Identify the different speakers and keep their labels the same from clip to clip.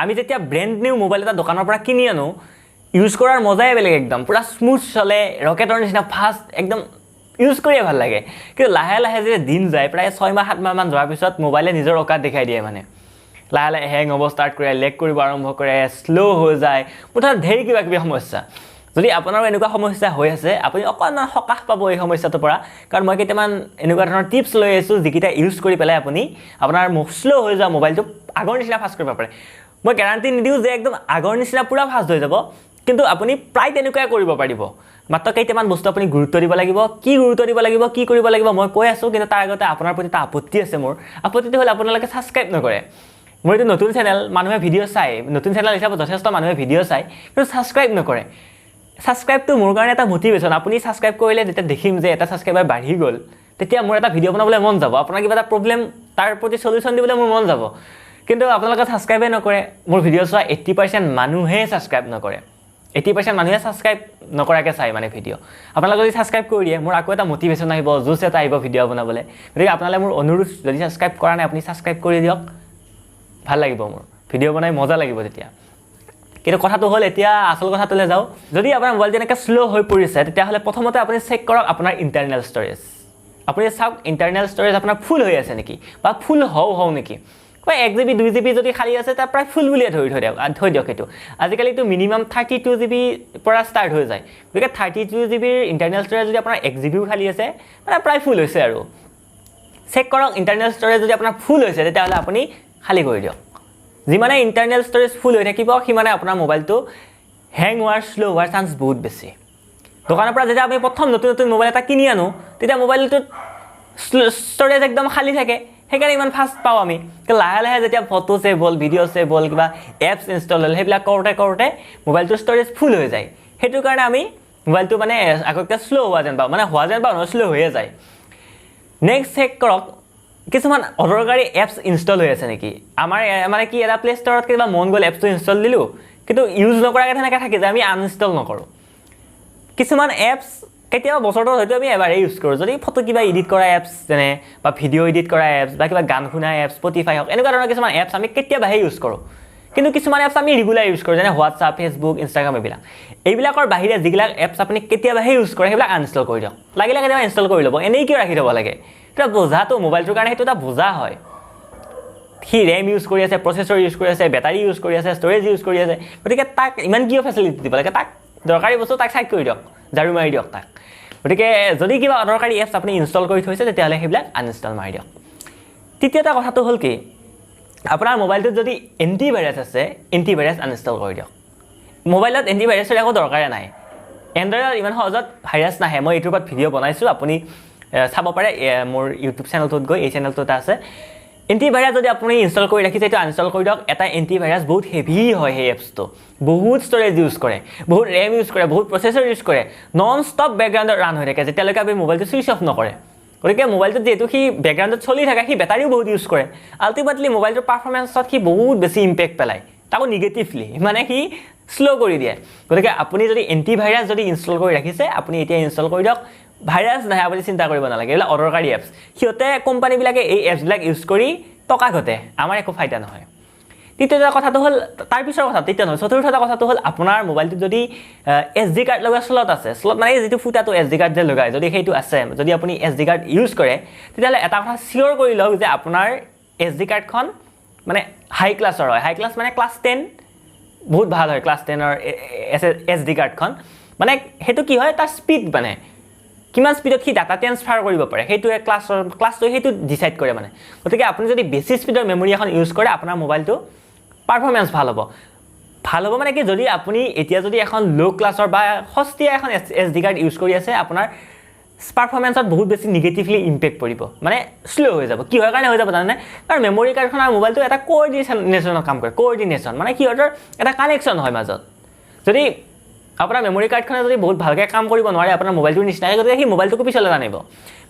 Speaker 1: আমি যেতিয়া brand new mobile এটা দোকানৰ পৰা কিনি আনো, ইউজ কৰাৰ মজাই বেলেগ। একদম পূৰা স্মুথ চলে, ৰকেটৰ নিচিনা ফাষ্ট, একদম ইউজ কৰিয়ে ভাল লাগে। কিন্তু লাহে লাহে যেতিয়া দিন যায়, প্ৰায় 6 মাহ 7 মাহমান যোৱাৰ পিছত মোবাইলে নিজৰ অকাত দেখাই দিয়ে। মানে লাহে লাহে হেং হ'ব ষ্টাৰ্ট কৰে, লেগ কৰিব আৰম্ভ কৰে, শ্ল' হৈ যায়, মুঠতে ধেৰ কিবা কিবি সমস্যা। যদি আপোনাৰো এনেকুৱা সমস্যা হৈ আছে, আপুনি অকণমান সকাহ পাব এই সমস্যাটোৰ পৰা। কাৰণ মই কেইটামান এনেকুৱা ধৰণৰ টিপছ লৈ আহিছোঁ, যিকেইটা ইউজ কৰি পেলাই আপুনি আপোনাৰ শ্ল' হৈ যোৱা মোবাইলটো আগৰ নিচিনা ফাষ্ট কৰিব পাৰে। মই গেৰাণ্টি নিদিওঁ যে একদম আগৰ নিচিনা পূৰা ফাষ্ট হৈ যাব, কিন্তু আপুনি প্ৰায় তেনেকুৱাই কৰিব পাৰিব। মাত্ৰ কেইটামান বস্তু আপুনি গুৰুত্ব দিব লাগিব। কি গুৰুত্ব দিব লাগিব, কি কৰিব লাগিব, মই কৈ আছোঁ। কিন্তু তাৰ আগতে আপোনাৰ প্ৰতি এটা আপত্তি আছে মোৰ। আপত্তিটো হ'ল আপোনালোকে ছাবস্ক্ৰাইব নকৰে। মোৰ এইটো নতুন চেনেল, মানুহে ভিডিঅ' চায়। নতুন চেনেল হিচাপত যথেষ্ট মানুহে ভিডিঅ' চায়, কিন্তু ছাবস্ক্ৰাইব নকৰে। ছাবস্ক্ৰাইবটো মোৰ কাৰণে এটা মটিভেশ্যন। আপুনি ছাবস্ক্ৰাইব কৰিলে যেতিয়া দেখিম যে এটা ছাবস্ক্ৰাইবাৰ বাঢ়ি গ'ল, তেতিয়া মোৰ এটা ভিডিঅ' বনাবলৈ মন যাব। আপোনাৰ কিবা এটা প্ৰব্লেম, তাৰ প্ৰতি চলিউশ্যন দিবলৈ মোৰ মন যাব। কিন্তু আপোনালোকে ছাবস্ক্ৰাইবেই নকৰে। মোৰ ভিডিঅ' চোৱা 80% মানুহে ছাবস্ক্ৰাইব নকৰে। 80% মানুহে ছাবস্ক্ৰাইব নকৰাকৈ চায় মানে ভিডিঅ'। আপোনালোকে যদি ছাবস্ক্ৰাইব কৰি দিয়ে, মোৰ আকৌ এটা মটিভেশ্যন আহিব, জুচ এটা আহিব ভিডিঅ' বনাবলৈ। গতিকে আপোনালৈ মোৰ অনুৰোধ, যদি ছাবস্ক্ৰাইব কৰা নাই, আপুনি ছাবস্ক্ৰাইব কৰি দিয়ক। ভাল লাগিব, মোৰ ভিডিঅ' বনাই মজা লাগিব তেতিয়া। কিন্তু কথাটো হ'ল, এতিয়া আচল কথাটোলৈ যাওঁ। যদি আপোনাৰ মোবাইলটো এনেকৈ শ্ল' হৈ পৰিছে, তেতিয়াহ'লে প্ৰথমতে আপুনি চেক কৰক আপোনাৰ ইণ্টাৰনেল ষ্ট'ৰেজ। আপুনি চাওক ইণ্টাৰনেল ষ্ট'ৰেজ আপোনাৰ ফুল হৈ আছে নেকি বা ফুল হওঁ হওঁ নেকি। বা 1 জিবি 2 জিবি যদি খালী আছে, তাৰ প্ৰায় ফুল বুলিয়ে ধৰি থৈ দিয়ক সেইটো। আজিকালিতো মিনিমাম 32 জিবিৰ পৰা ষ্টাৰ্ট হৈ যায়। গতিকে 32 জিবিৰ ইণ্টাৰনেল ষ্ট'ৰেজ যদি আপোনাৰ 1 জিবিও খালী আছে, মানে প্ৰায় ফুল হৈছে। আৰু চেক কৰক, ইণ্টাৰনেল ষ্ট'ৰেজ যদি আপোনাৰ ফুল হৈছে, তেতিয়াহ'লে আপুনি খালী কৰি দিয়ক। যিমানে ইণ্টাৰনেল ষ্ট'ৰেজ ফুল হৈ থাকিব, সিমানে আপোনাৰ মোবাইলটো হেং হোৱাৰ, শ্ল' হোৱাৰ চান্স বহুত বেছি। দোকানৰ পৰা যেতিয়া আমি প্ৰথম নতুন নতুন মোবাইল এটা কিনি আনো, তেতিয়া মোবাইলটোত ষ্ট'ৰেজ একদম খালী থাকে, সেইকাৰণে ইমান ফাষ্ট পাওঁ আমি। কিন্তু লাহে লাহে যেতিয়া ফটো ছেভ হ'ল, ভিডিঅ' ছেভ হ'ল, কিবা এপছ ইনষ্টল হ'ল, সেইবিলাক কৰোঁতে কৰোঁতে মোবাইলটোৰ ষ্ট'ৰেজ ফুল হৈ যায়। সেইটো কাৰণে আমি মোবাইলটো মানে আগতকৈ শ্ল' হোৱা যেন পাওঁ। মানে হোৱা যেন পাওঁ নহয়, শ্ল' হৈয়ে যায়। নেক্সট চেক কৰক, কিছুমান অদৰকাৰী এপছ ইনষ্টল হৈ আছে নেকি। আমাৰ মানে কি, এটা প্লে ষ্ট'ৰত কেতিয়াবা মন গ'ল এপছটো ইনষ্টল দিলোঁ, কিন্তু ইউজ নকৰাকৈ তেনেকৈ থাকি যায়, আমি আনইনষ্টল নকৰোঁ। কিছুমান এপছ কেতিয়াবা বছৰটোত হয়তো আমি এবাৰেই ইউজ কৰোঁ। যদি ফটো কিবা এডিট কৰা এপছ যেনে বা ভিডিঅ' এডিট কৰা এপছ বা কিবা গান শুনা এপছ, স্পটিফাই হওক, এনেকুৱা ধৰণৰ কিছুমান এপছ আমি কেতিয়াবাহে ইউজ কৰোঁ। কিন্তু কিছুমান এপছ আমি ৰেগুলাৰ ইউজ কৰোঁ, যেনে হোৱাটছআপ, ফেচবুক, ইনষ্টাগ্ৰাম এইবিলাক। এইবিলাকৰ বাহিৰে যিবিলাক এপছ আপুনি কেতিয়াবাহে ইউজ কৰে, সেইবিলাক আনইনষ্টল কৰি দিয়ক। লাগিলে কেতিয়াবা ইনষ্টল কৰি ল'ব, এনেই কিয় ৰাখি থ'ব লাগে? এটা বোজাটো মোবাইলটোৰ কাৰণে সেইটো এটা বোজা হয়। সি ৰেম ইউজ কৰি আছে, প্ৰচেছৰ ইউজ কৰি আছে, বেটাৰী ইউজ কৰি আছে, ষ্ট'ৰেজ ইউজ কৰি আছে। গতিকে তাক ইমান কিয় ফেচিলিটি দিব লাগে? তাক দৰকাৰী বস্তু, তাক চাইড কৰি দিয়ক, ঝাৰু মাৰি দিয়ক তাক। গতিকে যদি কিবা অদৰকাৰী এপছ আপুনি ইনষ্টল কৰি থৈছে, তেতিয়াহ'লে সেইবিলাক আনইনষ্টল মাৰি দিয়ক। তৃতীয়টা কথাটো হ'ল কি, আপোনাৰ মোবাইলটোত যদি এণ্টি ভাইৰাছ আছে, এণ্টি ভাইৰাছ আনইনষ্টল কৰি দিয়ক। মোবাইলত এণ্টি ভাইৰাছৰ একো দৰকাৰে নাই। এণ্ড্ৰইডত ইমান সহজত ভাইৰাছ নাহে। মই এইটোৰ ওপৰত ভিডিঅ' বনাইছোঁ, আপুনি চাব পাৰে মোৰ ইউটিউব চেনেলটোত গৈ। এই চেনেলটোত আছে। এণ্টি ভাইৰাছ যদি আপুনি ইনষ্টল কৰি ৰাখিছে, এইটো আনইনষ্টল কৰি দিয়ক। এটা এণ্টি ভাইৰাছ বহুত হেভি হয়। সেই এপছটো বহুত ষ্ট'ৰেজ ইউজ কৰে, বহুত ৰেম ইউজ কৰে, বহুত প্ৰচেছৰ ইউজ কৰে। নন ষ্টপ বেকগ্ৰাউণ্ডত ৰান হৈ থাকে, যেতিয়ালৈকে আপুনি মোবাইলটো ছুইচ অফ নকৰে। গতিকে মোবাইলটোত যিহেতু সি বেকগ্ৰাউণ্ডত চলি থাকে, সি বেটাৰীও বহুত ইউজ কৰে। আল্টিমেটলি মোবাইলটোৰ পাৰফৰ্মেঞ্চত সি বহুত বেছি ইম্পেক্ট পেলায়, তাকো নিগেটিভলি, মানে সি শ্ল' কৰি দিয়ে। গতিকে আপুনি যদি এণ্টি ভাইৰাছ যদি ইনষ্টল কৰি ৰাখিছে, আপুনি এতিয়া ইনষ্টল কৰি দিয়ক। ভাইৰাছ নাহে, আপুনি চিন্তা কৰিব নালাগে। এইবিলাক অদৰকাৰী এপছ। সিহঁতে কোম্পানীবিলাকে এই এপছবিলাক ইউজ কৰি টকা ঘটে, আমাৰ একো ফাইদা নহয়। তৃতীয়টা কথাটো হ'ল, তাৰ পিছৰ কথা, তৃতীয় নহয়, চতুৰ্থটা কথাটো হ'ল, আপোনাৰ মোবাইলটোত যদি এছডি কাৰ্ড লগোৱা শ্লট আছে, শ্লট মানে এই যিটো ফুটাটো এছডি কাৰ্ড যে লগায়, যদি সেইটো আছে, যদি আপুনি এছডি কাৰ্ড ইউজ কৰে, তেতিয়াহ'লে এটা কথা চিয়'ৰ কৰি লওক যে আপোনাৰ এছডি কাৰ্ডখন মানে হাই ক্লাছৰ হয়। হাই ক্লাছ মানে ক্লাছ 10, বহুত ভাল হয় ক্লাছ 10ৰ এছডি কাৰ্ডখন। মানে সেইটো কি হয়, তাৰ স্পীড, মানে কিমান স্পীডত সি ডাটা ট্ৰেন্সফাৰ কৰিব পাৰে, সেইটোৱে ক্লাছটোৱে সেইটো ডিচাইড কৰে মানে। গতিকে আপুনি যদি বেছি স্পীডৰ মেমৰি এখন ইউজ কৰে, আপোনাৰ মোবাইলটো পাৰফৰ্মেঞ্চ ভাল হ'ব। ভাল হ'ব মানে কি, যদি আপুনি এতিয়া যদি এখন ল' ক্লাছৰ বা সস্তীয়া এখন এছডি কাৰ্ড ইউজ কৰি আছে, আপোনাৰ পাৰফৰ্মেঞ্চত বহুত বেছি নিগেটিভলি ইম্পেক্ট পৰিব, মানে শ্ল' হৈ যাব। কিহৰ কাৰণে হৈ যাব জানেনে? কাৰণ মেমৰি কাৰ্ডখন আৰু মোবাইলটো এটা কোঅৰ্ডিনেশ্যনত কাম কৰে। কোঅৰ্ডিনেশ্যন মানে সিহঁতৰ এটা কানেকশ্যন হয় মাজত। যদি আপোনাৰ মেমৰি কাৰ্ডখনে যদি বহুত ভালকৈ কাম কৰিব নোৱাৰে আপোনাৰ মোবাইলটোৰ নিচিনাকৈ, গতিকে সি মোবাইলটোকো পিছলৈ টানিব।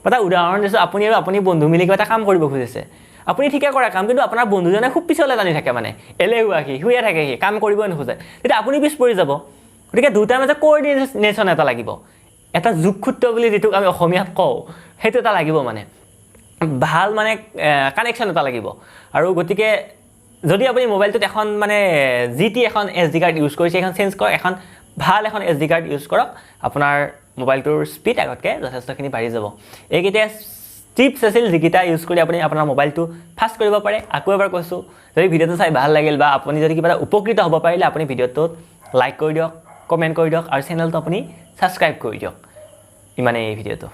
Speaker 1: এটা উদাহৰণ দিছোঁ, আপুনি আৰু আপুনি বন্ধু মিলি কিবা এটা কাম কৰিব খুজিছে। আপুনি ঠিকে কৰে কাম, কিন্তু আপোনাৰ বন্ধুজনে খুব পিছলৈ টানি থাকে, মানে এলেহুৱা, সি শুয়ে থাকে, সি কাম কৰিবই নোখোজে। তেতিয়া আপুনি পিছ পৰি যাব। গতিকে দুটাৰ মাজত কোঅৰ্ডিনেশ্যন এটা লাগিব, এটা যোগসূত্ৰ বুলি যিটোক আমি অসমীয়াত কওঁ, সেইটো এটা লাগিব, মানে ভাল মানে কানেকশ্যন এটা লাগিব। আৰু গতিকে যদি আপুনি মোবাইলটোত এখন মানে জি টি এখন এছডি কাৰ্ড ইউজ কৰিছে, সেইখন চেঞ্জ কৰক, এখন ভাল এখন এছডি কাৰ্ড ইউজ কৰক। আপোনাৰ মোবাইলটোৰ স্পীড আগতকৈ যথেষ্টখিনি বাঢ়ি যাব। এইকেইটা টিপছ আছিল যিকেইটা ইউজ কৰি আপুনি আপোনাৰ মোবাইলটো ফাষ্ট কৰিব পাৰে। আকৌ এবাৰ কৈছোঁ, যদি ভিডিঅ'টো চাই ভাল লাগিল বা আপুনি যদি কিবা এটা উপকৃত হ'ব পাৰিলে, আপুনি ভিডিঅ'টোত লাইক কৰি দিয়ক, কমেণ্ট কৰি দিয়ক আৰু চেনেলটো আপুনি ছাবস্ক্ৰাইব কৰি দিয়ক। ইমানেই এই ভিডিঅ'টো।